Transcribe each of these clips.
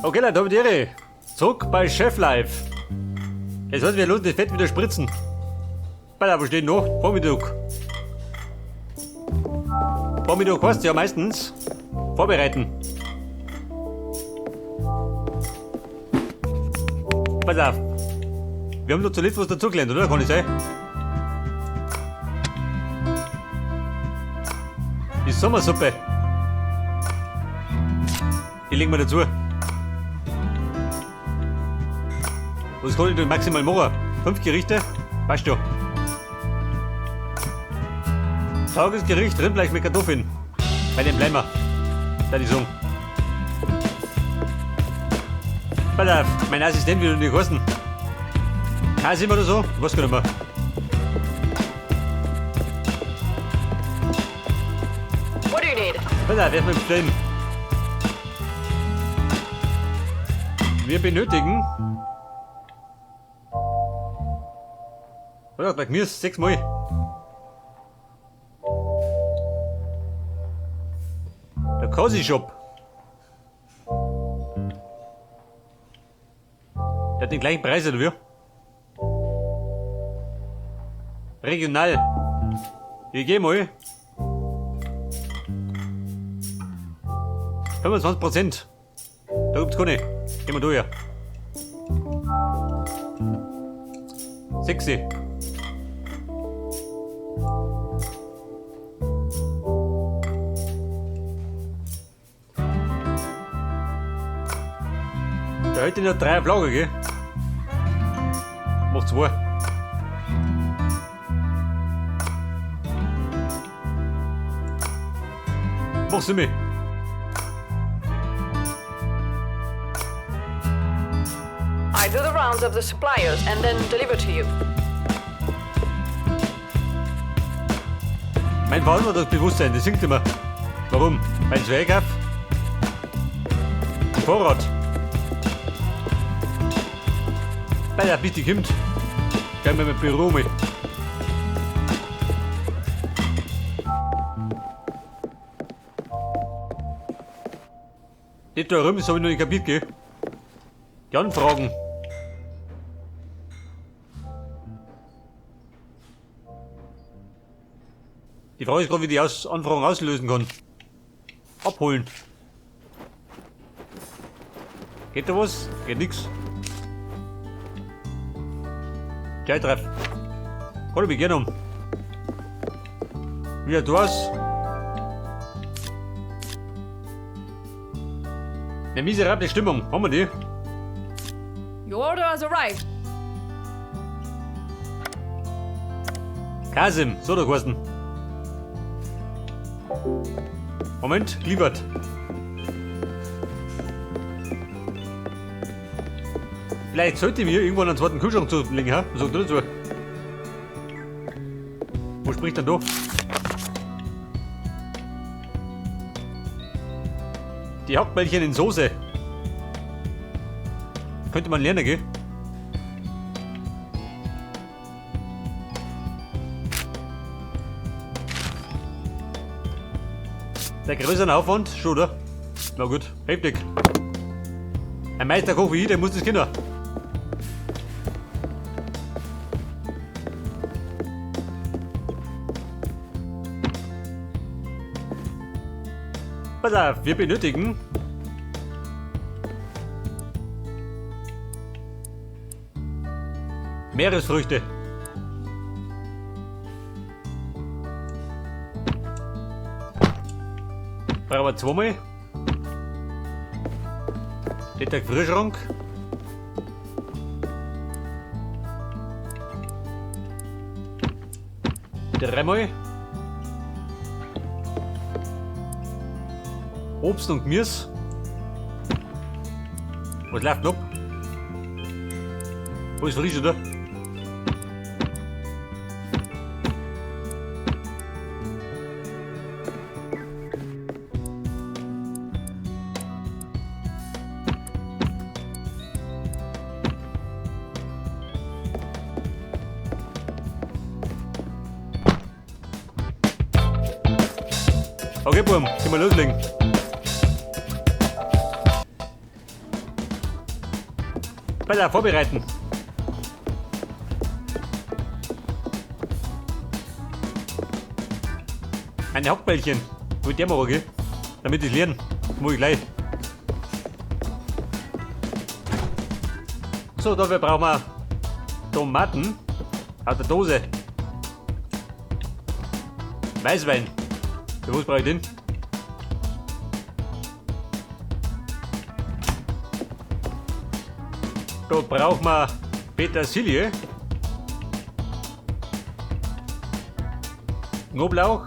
Okay, Leute, hab die Ehre. Zurück bei Chef Life. Jetzt sollten wir los das Fett wieder spritzen. Bei wo steht noch? Vormittag. Vormittag heißt ja meistens vorbereiten. Pass auf. Wir haben doch zuletzt was dazugelernt, oder? Kann ich sein? Die Sommersuppe. Die legen wir dazu. Was kann ich denn maximal machen? 5 Gerichte? Weißt du. Tagesgericht Rindfleisch mit Kartoffeln. Bei dem bleiben wir. Da die sagen. Pass auf, mein Assistent will nicht kosten. Kasim oder so? Ich weiß gar nicht mehr. What do you need? Pass auf, erstmal bestellen. Wir benötigen. Oder bei mir ist 6 Mal. Der Cozy Shop. Der hat den gleichen Preis, oder wie? Regional. Ich geh mal. 25%. Da gibt's keine. Gehen wir durch. 6. Da hätte ich noch 3 auf Lager, gell? Mach 2. Mach 7. I do the rounds of the suppliers and then deliver to you. Mein Verantwortungsbewusstsein, das sinkt immer. Warum? Mein Schwerkraft? Vorrat. Bei der bitte kommt. Gehen wir mit Büro mit. Das da rum, das hab ich noch nicht kapiert, gell? Die Anfragen. Die Frage ist gerade, wie ich die Anfragen auslösen kann. Abholen. Geht da was? Geht nix. Gleich treff. Kann ich mich gerne um. Wieder du aus. Eine miserable Stimmung. Haben wir die? Your order has arrived. Kasim, so der Kosten. Moment, geliefert. Vielleicht sollte ich mir irgendwann einen zweiten Kühlschrank zulegen, ha? Was sagt ihr dazu? Wo spricht denn da? Die Hackbällchen in Soße. Könnte man lernen, gell? Der größere Aufwand, schon, oder? Na gut, heftig. Ein Meisterkoch wie ich, der muss das können. Pass auf, wir benötigen Meeresfrüchte. Brauchen wir zweimal. Der Gefrierschrank. Dreimal. Obst und Gemüse. Was läuft noch? Alles frisch, oder? Okay, Burm, können wir loslegen. Pass auf, vorbereiten. Meine Hackbällchen. Wo ich der machen, gell? Damit ich lerne. Muss ich gleich. So, dafür brauchen wir Tomaten aus der Dose. Weißwein. Für was brauche ich den? Da brauchen wir Petersilie, Knoblauch,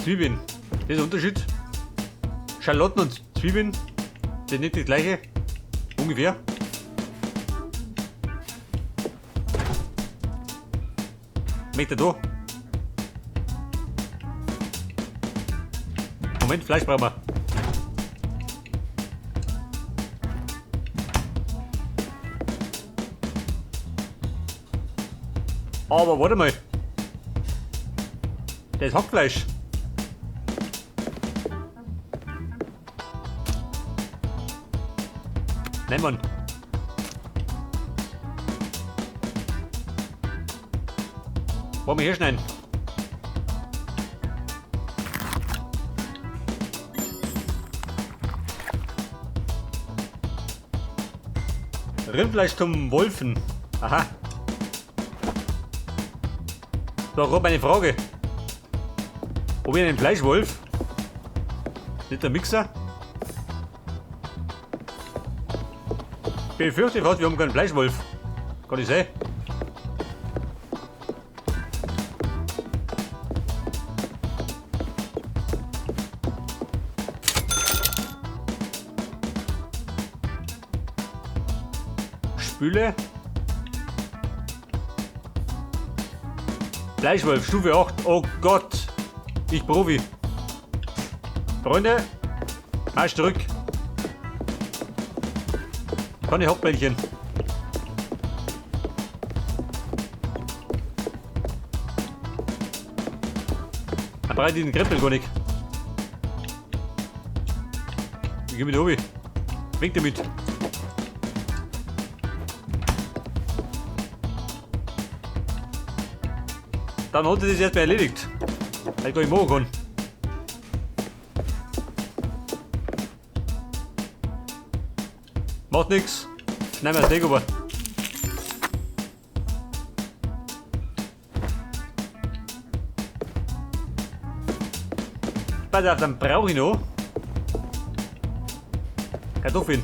Zwiebeln. Das ist der Unterschied. Schalotten und Zwiebeln sind nicht das gleiche. Ungefähr. Möchte da. Moment, Fleisch brauchen wir. Aber warte mal. Das ist Hackfleisch. Nein, Mann. Wollen wir hier schneiden? Rindfleisch zum Wolfen. Aha. Da gerade meine Frage. Ob ich einen Fleischwolf? Nicht der Mixer? Befürchte fast, wir haben keinen Fleischwolf. Kann ich sein? Spüle. Fleischwolf, Stufe 8. Oh Gott. Ich Profi. Freunde, Marsch zurück. Keine Hackbällchen. Da brauche ich den Krempel gar nicht. Ich geh mit obi. Weg damit. Dann hat er das erstmal erledigt. Weil ich gar nicht machen kann. Macht nix. Schneiden wir das Ding rüber. Pass auf, dann brauche ich noch Kartoffeln.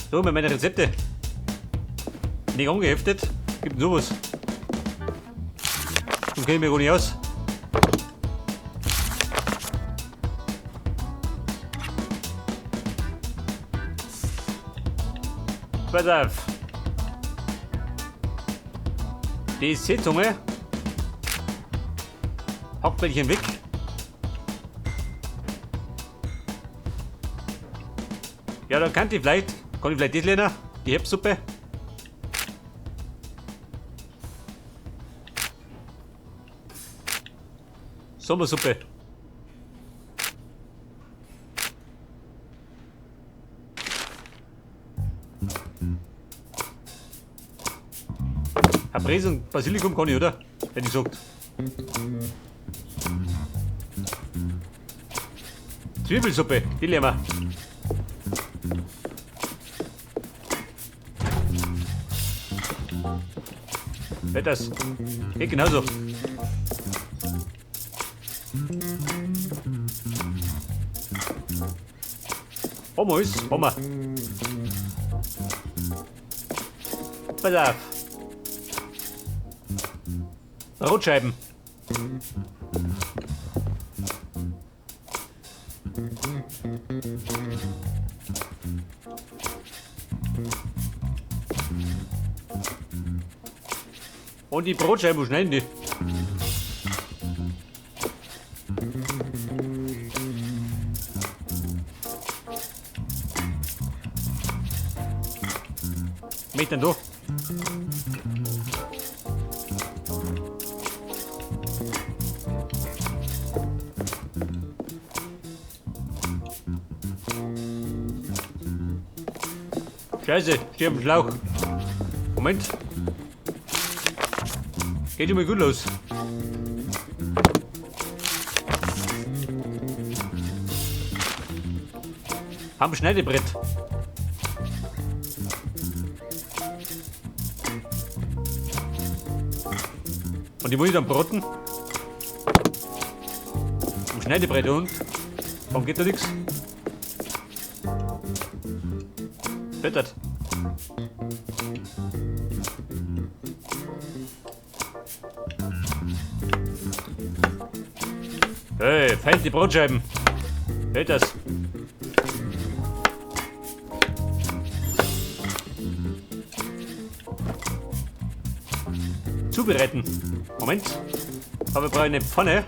So, mit meinen Rezepte. Nicht angeheftet. Gibt sowas. Und kenne ich mir gar nicht aus. Pass auf. Die Seezunge. Hackbällchen weg. Ja, dann kann ich vielleicht. Kann ich vielleicht das lernen? Die Herbstsuppe. Sommersuppe. Caprese und Basilikum kann ich, oder? Hätte ich gesagt. Zwiebelsuppe, die lernen wir. Wird das? Geht genauso. Haben wir alles? Haben wir. Pass auf. Brotscheiben. Und die Brotscheiben, wo schneiden die? Mit denn durch? Scheiße, steh am Schlauch. Moment. Geht immer gut los. Am Schneidebrett. Und die muss ich dann braten. Am Schneidebrett und. Warum geht da nichts? Fettert. Hey, feilt die Brotscheiben. Hält das. Zubereiten. Moment. Aber wir brauchen eine Pfanne.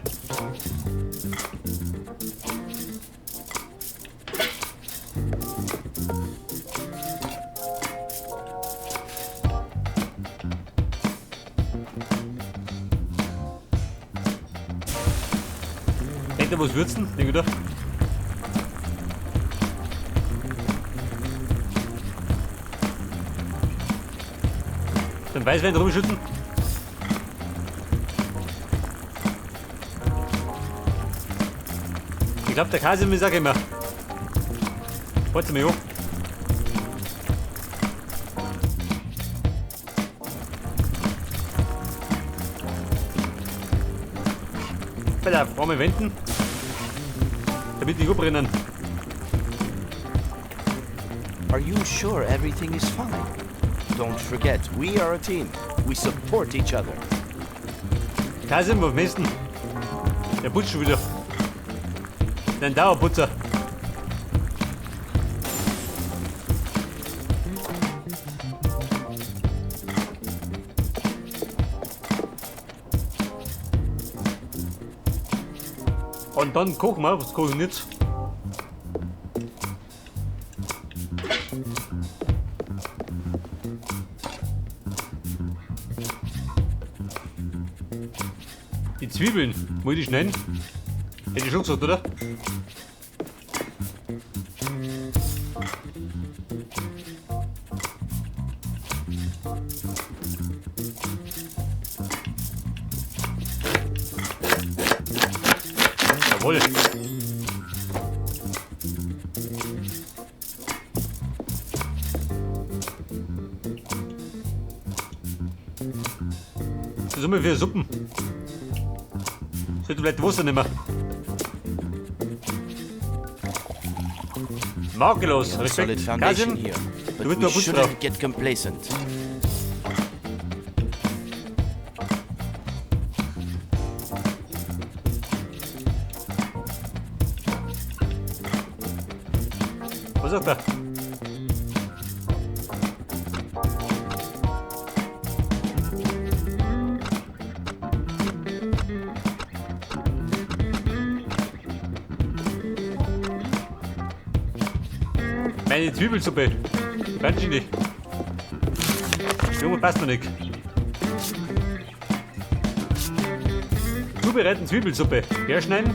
Denkt ihr was würzen? Denk wieder. Den Weißwein rumschütten. Ich glaube, der Kasimir sagt immer. Warte mal, jo. Bei der Fromme wenden, damit die abbrennen. Are you sure everything is fine? Don't forget, we are a team. We support each other. Kasim, was messen? Der putzt schon wieder. Dein Dauerputzer. Und dann kochen wir, was kochen wir jetzt? Die Zwiebeln, muss ich die schneiden? Hätte ich schon gesagt, oder? Jawohl. Das ist immer für Suppen. Sollte vielleicht Wasser nehmen. Makellos, We have a solid Respekt. foundation Kasim, here, du but bist we nur Putz drauf. shouldn't get complacent. Was sagt er? Meine Zwiebelsuppe. Ganz schön. Junge, passt mir nicht. Zubereiten Zwiebelsuppe. Herschneiden.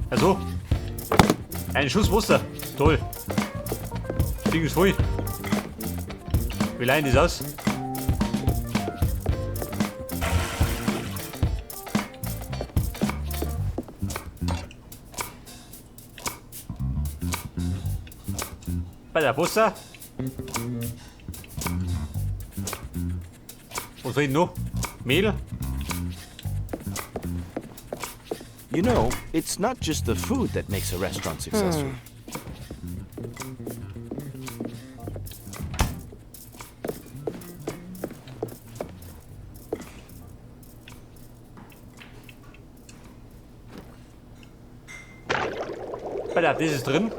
Also. Ein Schuss Wasser. Toll. Ding ist voll. Wie leihen das aus? Bei der Wasser. Was soll ich noch? Mehl? You know, it's not just the food that makes a restaurant successful. Alter, das ist drin.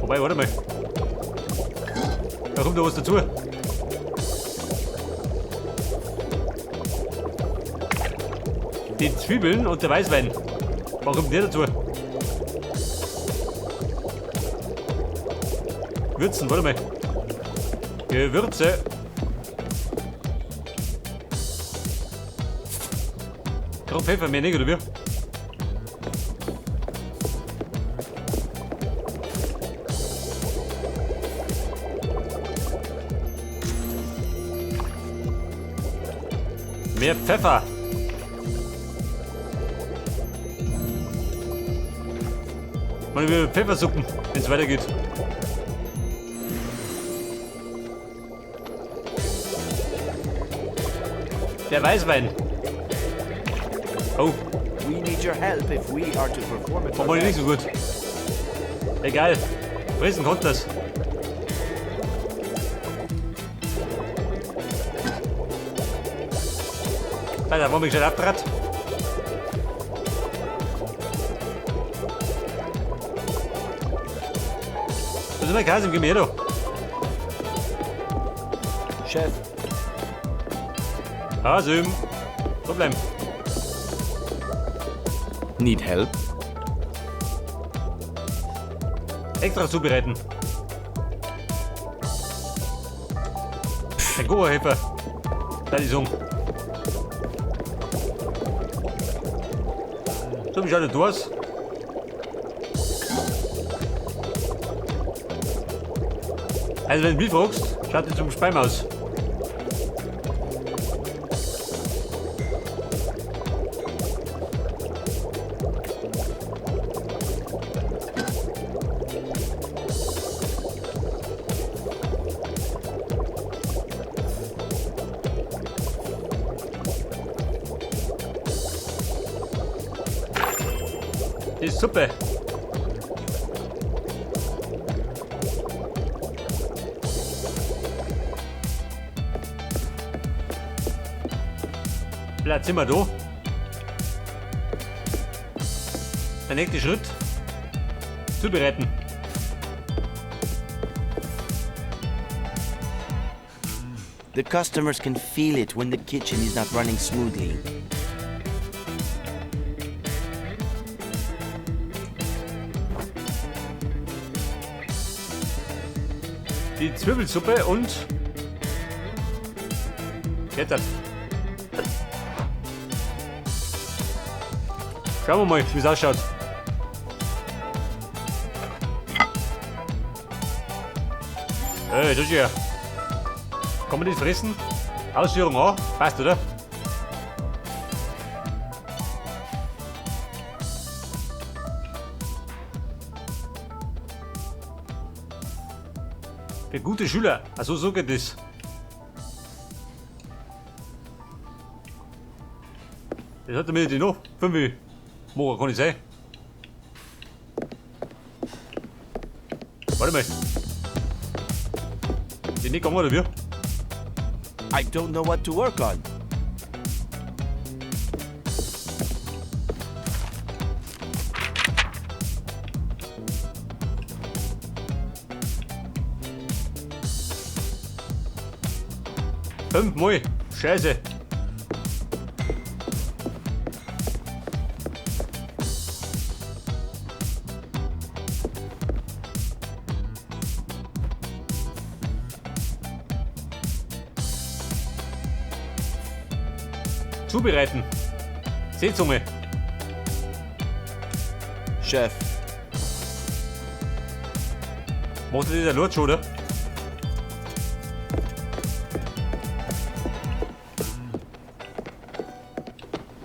Wobei, warte mal. Da kommt noch was dazu. Die Zwiebeln und der Weißwein. Warum der dazu? Würzen, warte mal. Gewürze. Gerade Pfeffer mehr nicht, oder wie? Mehr Pfeffer. Mal über Pfeffersuppen, wenn es weitergeht. Der Weißwein. Oh. We need your help if we are to perform at War our mal nicht best. so gut. Egal. Fressen konnte das. Alter, warum ich gescheit abtrat? Das ist mein Kasim, gib mir her, du. Chef. Kasim. So bleiben. Need help? Extra zubereiten. Ein Goa-Helfer. Da die Sung. So, wie schaut das aus? Also, wenn du mich fragst, schaut das zum Speim aus. Die Suppe. Vielleicht sind wir da. Der nächste Schritt. Zubereiten. The customers can feel it when the kitchen is not running smoothly. Die Zwiebelsuppe und jetzt. Schauen wir mal, wie es ausschaut. Ey, das ist ja. Kann man das fressen? Ausführung an, passt, oder? Für gute Schüler, also so geht das. Das hat damit noch 5 Morgen kann ich sein. Warte mal. Die nicht gegangen oder wie? I don't know what to work on. 5-mal. Scheiße. Zubereiten. Seezunge. Chef. Macht das der Lutsch, oder?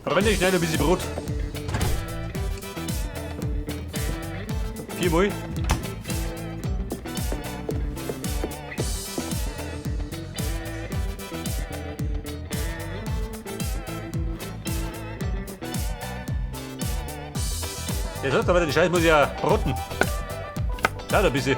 Verwende ich schnell ein bisschen Brot. 4-mal. Jetzt hat aber den Scheiß muss ich ja broten. Da ein bisschen.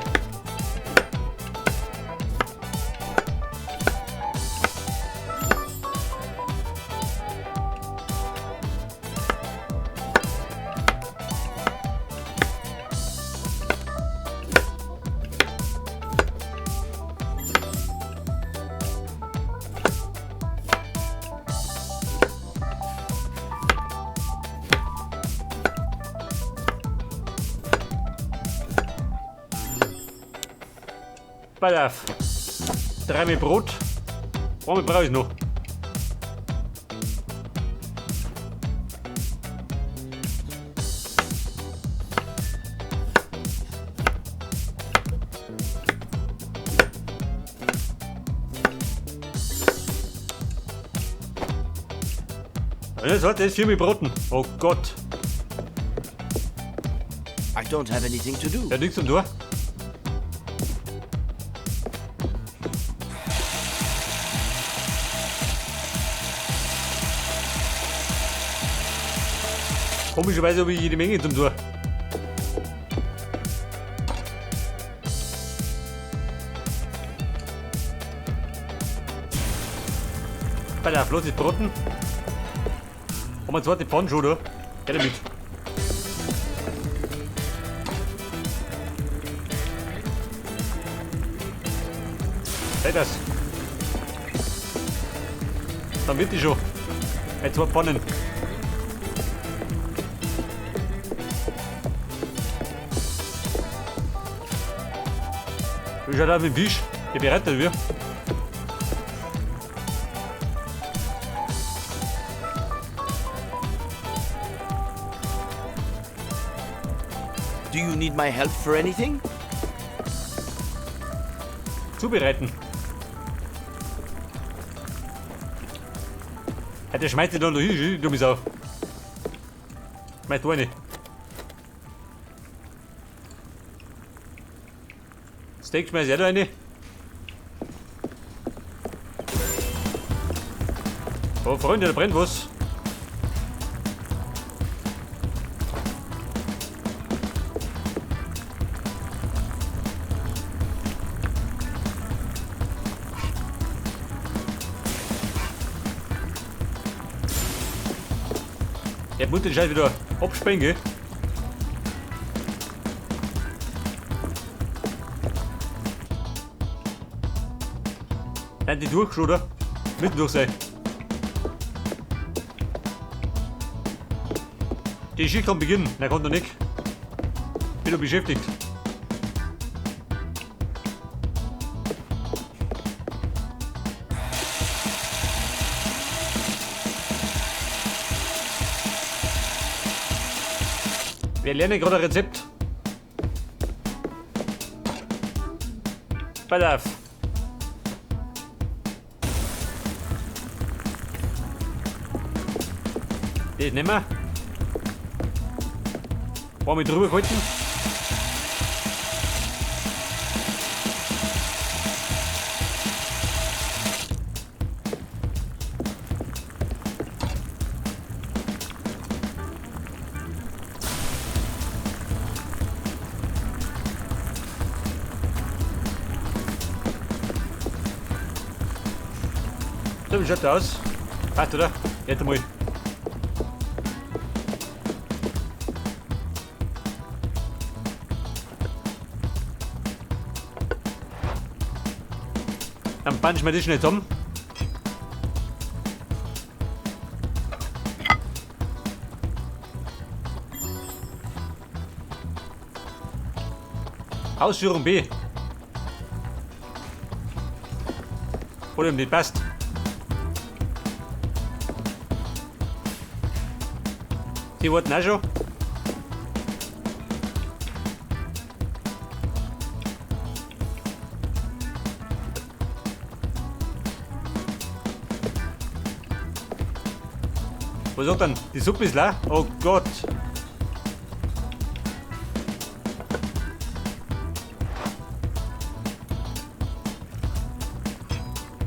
Pass auf. 3 mit Brot. Einmal brauche ich noch. Und jetzt hat das für mich Broten. Oh Gott. I don't have anything to do. Ja, nichts zum Tor. Komischerweise habe ich jede Menge zum Tor. Bei der Flotte Broten. Haben wir zweite Pfanne schon, oder? Geh damit. Seht das? Dann wird die schon. Jetzt zwei Pfannen. Wie schaut aus mit dem Fisch? Der bereitet wir. Do you need my help for anything? Zubereiten. Ja, der schmeißt sich da noch hin, dumme Sau. Schmeißt da rein. Steak schmeiß ich auch da rein. Oh Freunde, da brennt was. Der muss den Scheiß wieder abspringen, gell? Nein, die durch, oder? Mitten durch sein. Die Schicht kann beginnen. Nein, kommt noch nicht. Bin noch beschäftigt. Wir lernen gerade ein Rezept. Pass auf. Das nehmen wir. Wollen wir drüber halten? So, wie schaut das aus? Passt, oder? Jetzt einmal. Dann punchen wir das schnell zusammen. Ausführung B. Oder nicht passt. Die warten auch schon. Was sagt denn? Die Suppe ist leer? Oh Gott!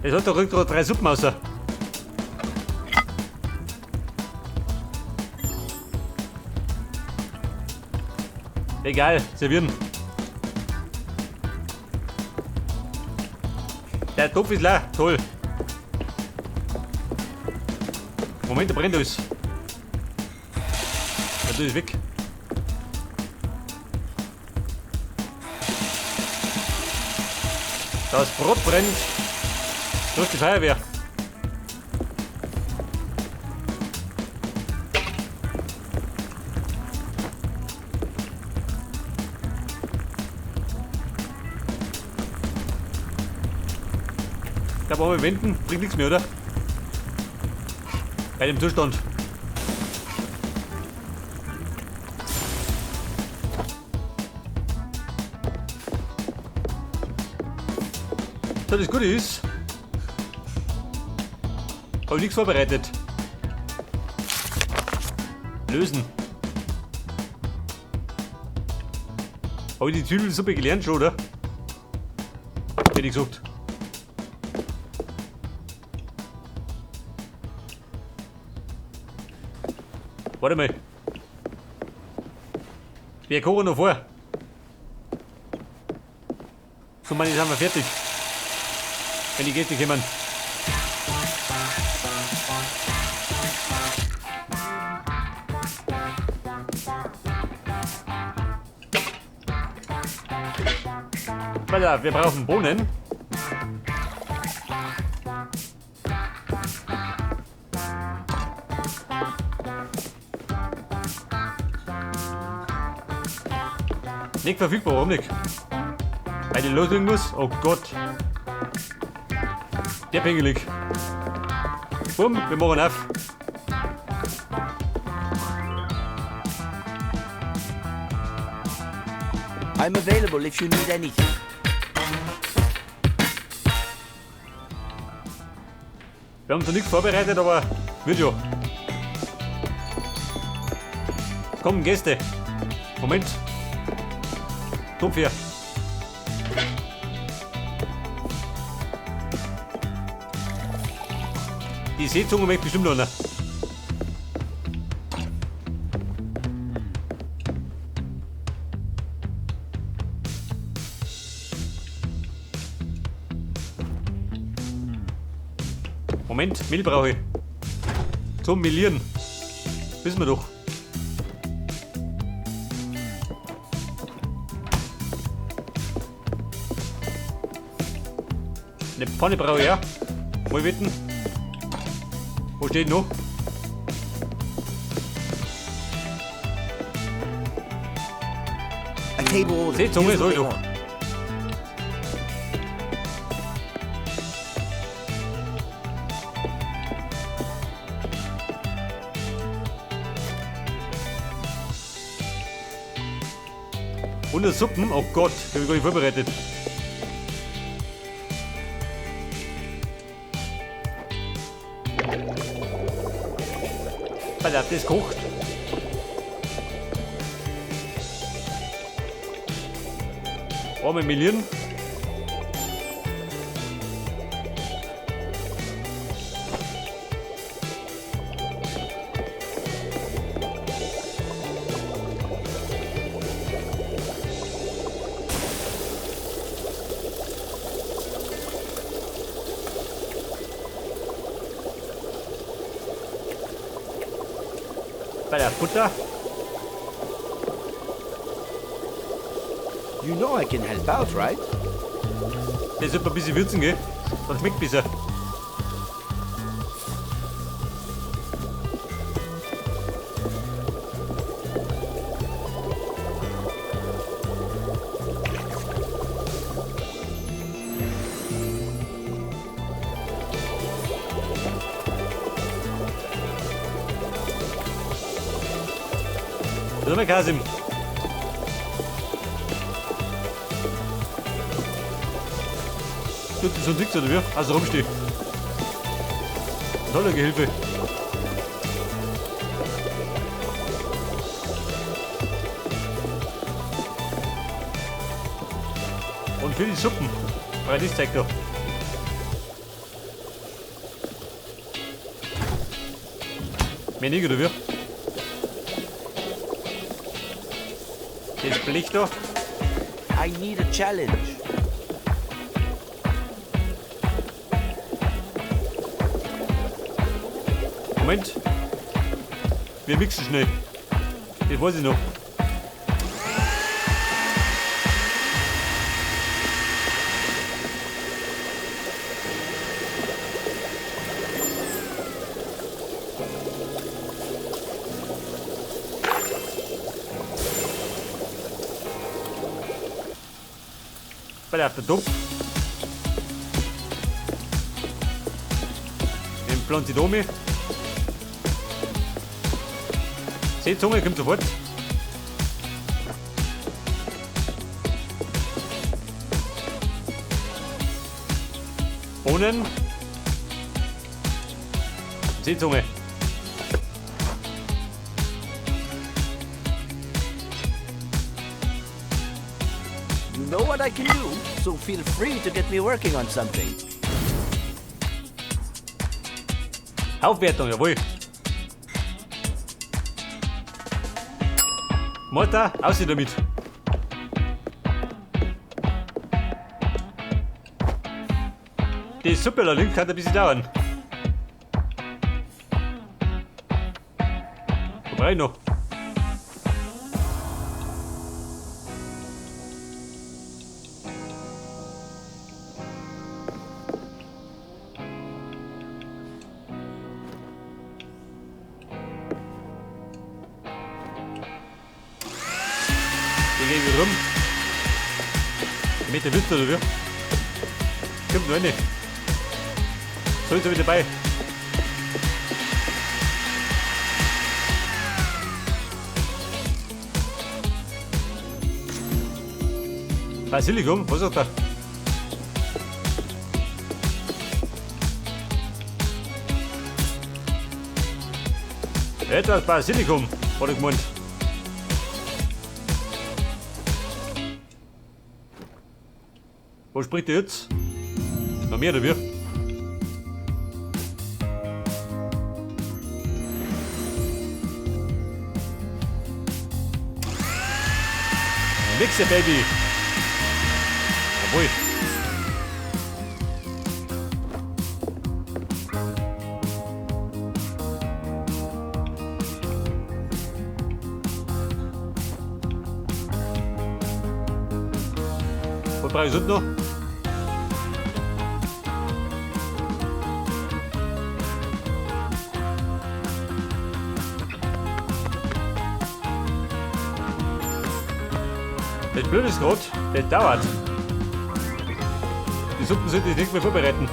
Es hat doch gerade 3 Suppen raus. Egal, servieren. Der Topf ist leer, toll. Moment, da brennt alles. Ja, das ist weg. Das Brot brennt. Durch die Feuerwehr. Da brauchen wir wenden, bringt nichts mehr, oder? Bei dem Zustand. So, das Gute ist, hab ich nichts vorbereitet. Lösen. Habe ich die Zwiebelsuppe gelernt schon, oder? Hätte ich gesagt. Warte mal. Wir kochen noch vor. So, meine, sind wir fertig. Wenn die Gäste kommen. Pass auf, wir brauchen Bohnen. Nicht verfügbar, warum nicht? Weil ich loslegen muss? Oh Gott. Der pingelig. Bumm, wir machen auf. I'm available if you need anything. Wir haben zwar nichts vorbereitet, aber wird schon. Kommen Gäste. Moment. Topf her. Die Seezunge möchte bestimmt noch einer. Moment, Mehl brauche ich. Zum Melieren. Wissen wir doch. Eine Pfanne brauche ich auch. Mal wetten. Wo steht noch? A table order. Seezunge, Here's what sag ich they doch. want. 100 Suppen? Oh Gott, hab ich gar nicht vorbereitet. Pass auf, das kocht. Einmal melieren. Bei der Butter. You know I can help out, right? Das sollte man ein bisschen würzen, gell? Dann schmeckt besser. So, Kasim. Tut so nix, oder wie? Also rumsteh. Toller Gehilfe. Und für die Suppen. Weil das zeigt doch. Mehr nicht, oder wie? Das Blech da. I need a challenge. Moment. Wir mixen schnell. Das weiß ich noch. Bei der Topf. Den Pflanzidome. Seezunge kommt sofort. Bohnen. Seezunge. know what I can do, so feel free to get me working on something. Aufwertung, jawohl. Martha, aus damit. Die Suppe allerdings kann ein bisschen dauern. Wo brauch ich noch? Die gehen wir rum. Mit der Wüste oder wie? Kommt noch eine. So ist er wieder dabei. Basilikum, was sagt er? Etwas Basilikum, hat er gemeint. Wo spricht er jetzt? Noch mehr oder wie? Mixe, Baby! Jawohl! Was brauche ich sonst noch? Das Blöde ist grad, das dauert. Die Suppen sollte ich nicht mehr vorbereiten.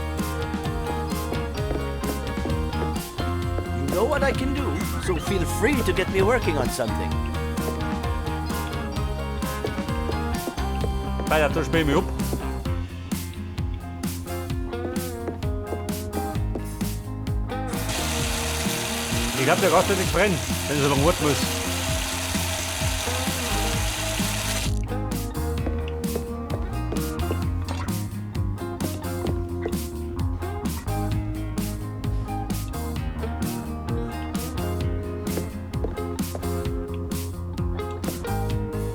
You know what I can do, so feel free to get me working on something. Weiter, da spiel ich mich ab. Ich glaub, der Gast wird nicht brennen, wenn ich so lange warten muss.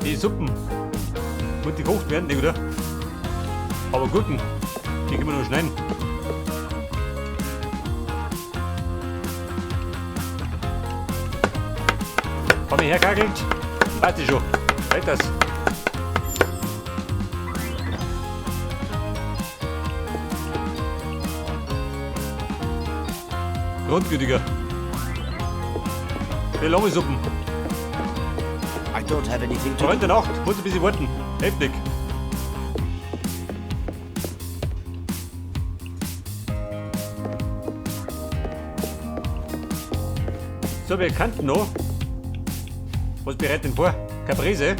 Die Suppen muss die gekocht werden, oder? Aber Gurken, die können wir noch schneiden. Komm ich herkackelt? Warte schon. Halt das. Grundgütiger. Die Lommelsuppen. I don't have anything to Heute do. Nacht, muss ein bisschen warten. Heftig. So, wir kannten noch. Was bereitet denn vor? Caprese?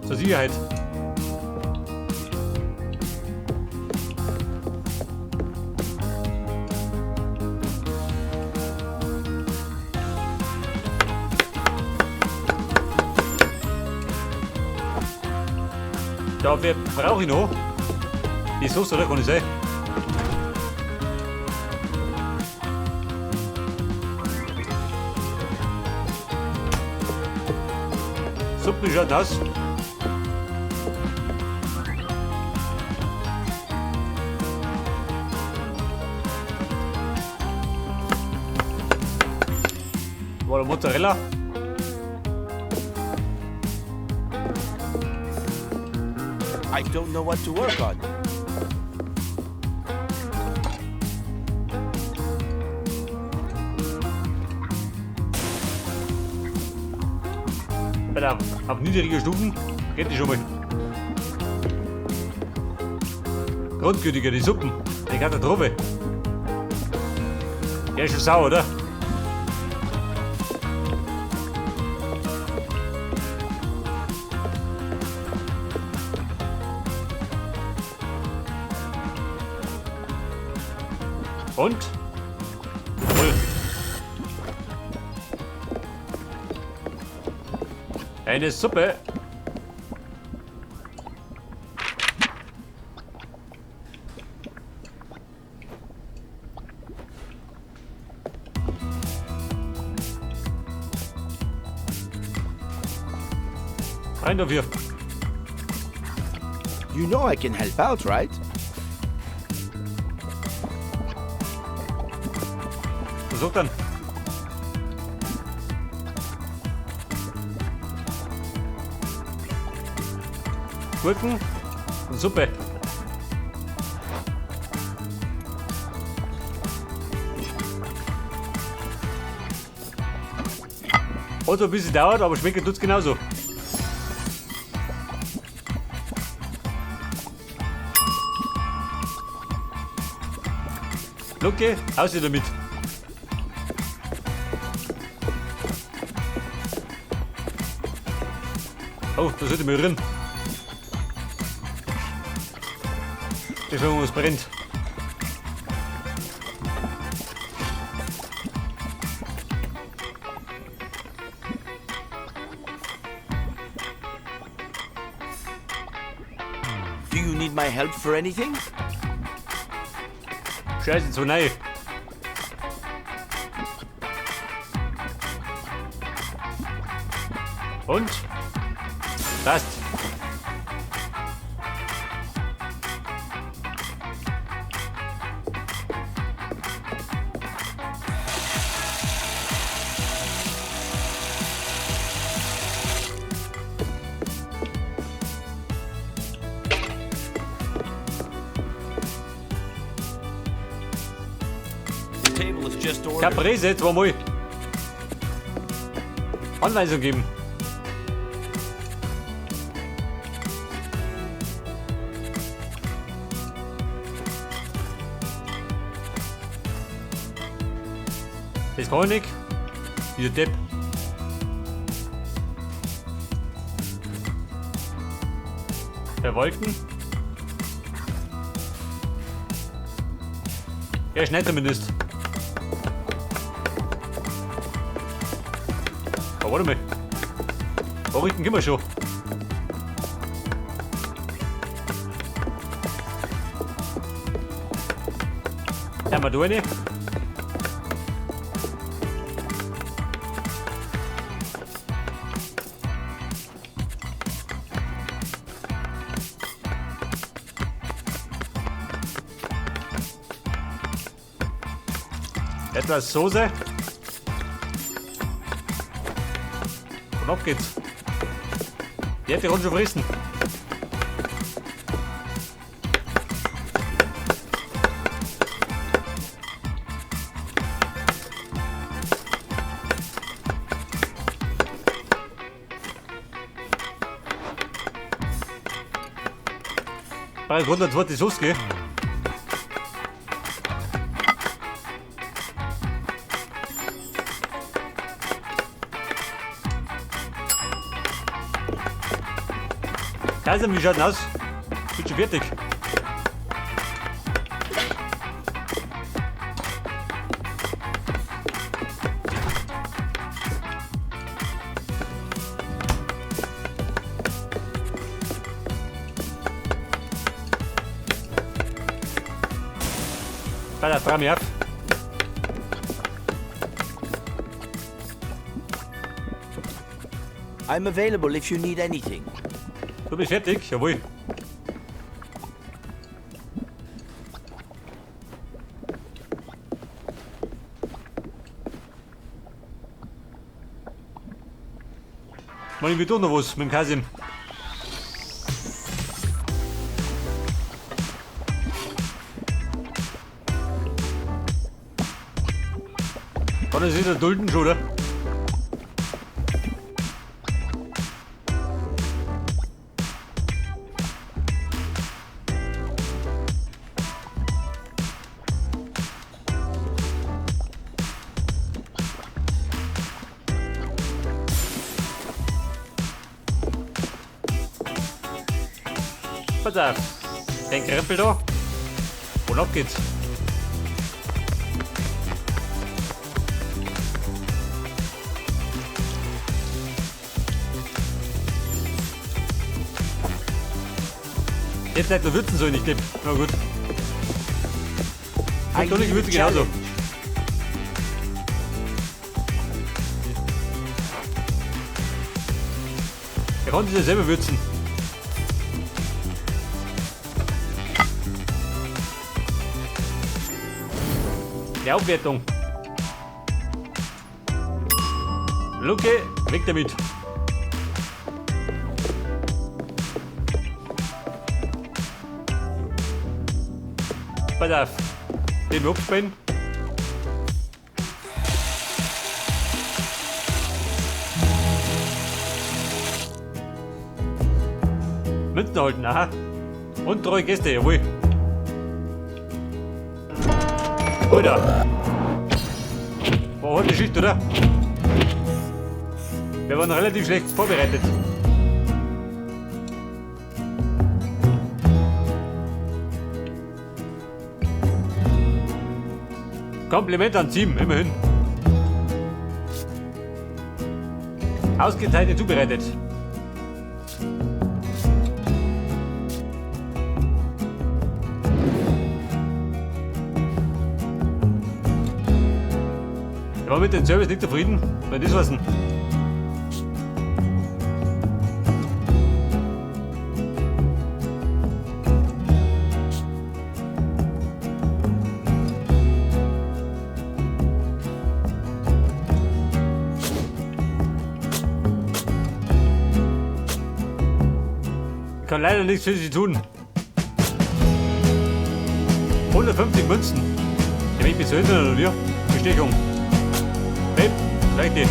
Zur Sicherheit. Ja, wer brauche ich noch? Die Soße, oder? Kann ich sein? Suppe schaut aus. War der Mozzarella? I don't know what to work on. Alter, auf niedrige Stufen geht die schon mal. Grundgütiger, die Suppen. Die Katastrophe. Der ist schon sauer, oder? Und? Jawohl. Eine Suppe. Rein dafür. You know I can help out, right? Versuch dann. Gurken und Suppe. Hat so ein bisschen dauert, aber schmecken tut's genauso. Lucke, aus damit. Oh, da sollte ich mal rein. Bevor was brennt. Do you need my help for anything? Scheiße, zu neu. Und? Passt. The table is just ordered. Caprese zweimal. Anweisung geben. Das kann ich nicht. Dieser Depp. Verwalten. Ja, schnell zumindest. Oh, warte mal. Anrichten können wir schon. Haben wir da eine? Etwas Soße. Und ab geht's. Die hätte ich schon fressen. Bei 120 Sauce, gell? Kaiser, wie schaut denn aus? Bin schon fertig. Bei trau mich auf. I'm available if you need anything. Du bist fertig? Jawohl. Mach ich doch noch was mit dem Kasim. Kann er sich dulden schon, oder? Pass auf. Den Krempel da. Und ab geht's. Jetzt nicht nur würzen sollen, ich glaube. Na gut. I Ohne need a Gewürze genauso. challenge. Er konnte sich ja selber würzen. Die Aufwertung. Luke, weg damit. Pass auf. Den abspielen. Münzen erhalten, aha. Und treue Gäste, jawohl. Alter. War harte Schicht, oder? Wir waren relativ schlecht vorbereitet. Kompliment an Team, immerhin. Ausgezeichnet zubereitet. Ich war mit dem Service nicht zufrieden, weil das war's denn. Ich kann leider nichts für sie tun. 150 Münzen. Ja, wenn ich mich so oder wie? Bestechung. Babe, zeig dir.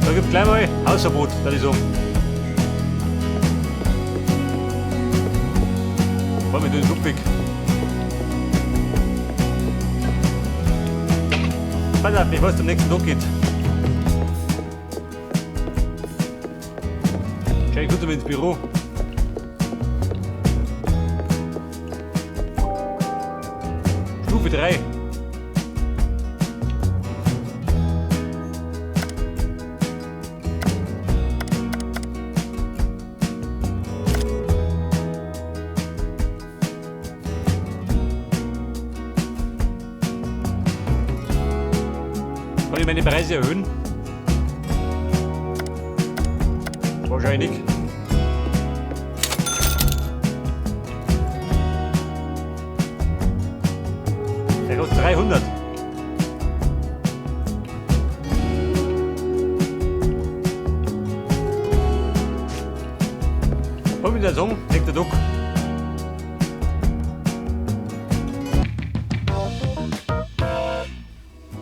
Da gibt's gleich mal Hausverbot, da ist so. Fahr mit dem Ludwig. Pass auf, bevor es zum nächsten Tag geht. Schau ich kurz mal ins Büro. Stufe 3. Kann ich meine Preise erhöhen? Wahrscheinlich. Der kostet 300. Hol mir der Song, legt der Druck.